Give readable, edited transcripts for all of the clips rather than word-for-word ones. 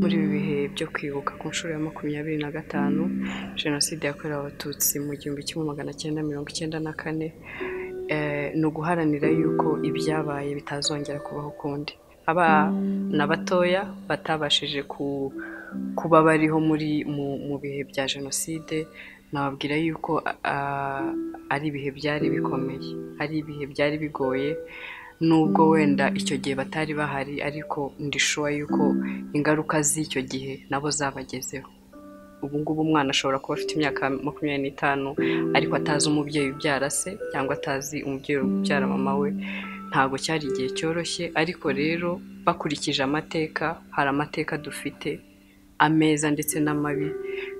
Muri ibi bihe byo kwibuka ku nshuro ya 25 Jenoside yakorewe Abatutsi mu 1994, ni uguharanira yuko ibyabaye bitazongera kubaho ukundi. Abana batoya batabashije kuba bariho muri mu bihe bya Jenoside, nababwira yuko ari ibihe byari bikomeye, ari ibihe byari bigoye, nubwo wenda icyo gihe batari bahari, ariko ndi sure yuko ingaruka z'icyo gihe nabo zabagezeho. Ubu ngubu umwana ashobora kuba afite imyaka 25 ariko atazi umubyeyi ubyara se, cyangwa atazi umubyeyi ubyara mama we. Ntabwo cyari igihe cyoroshye, ariko rero bakurikije amateka, hari amateka dufite ameza ndetse n'amabi.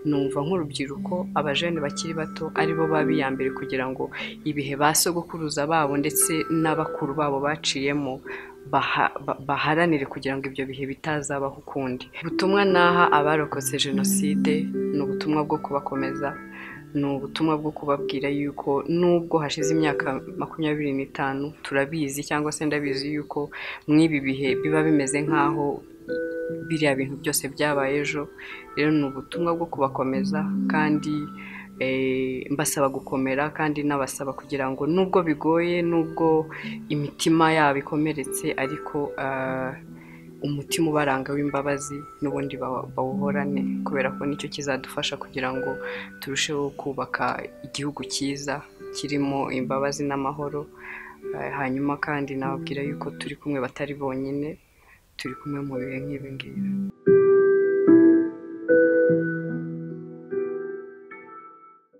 Numva nk'urubyiruko, abajene bakiri bato aribo baba iya mbere kugira ngo ibihe ba sogokuruza babo ndetse n'abakuru babo baciyemo baharanire kugira ngo ibyo bihe bitazabaho ukundi. Ubutumwa naha abarokotse Jenoside ni ubutumwa bwo kubakomeza, ni ubutumwa bwo kubabwira yuko nubwo hashize imyaka 25, turabizi cyangwa se ndabizi yuko mw'ibi bihe biba bimeze nk'aho biriya bintu byose byabaye ejo. Rero ni ubutumwa bwo kubakomeza kandi mbasaba gukomera, kandi nabasaba kugira ngo nubwo bigoye, nubwo imitima yabo ikomeretse, ariko umutima ubaranga w'imbabazi n'ubundi bawuhorane, kubera ko nicyo kizadufasha kugira ngo turusheho kubaka igihugu cyiza kirimo imbabazi n'amahoro. Hanyuma kandi nababwira yuko turi kumwe, batari bonyine, turi kumwe mu bihe nk'ibi ngibi.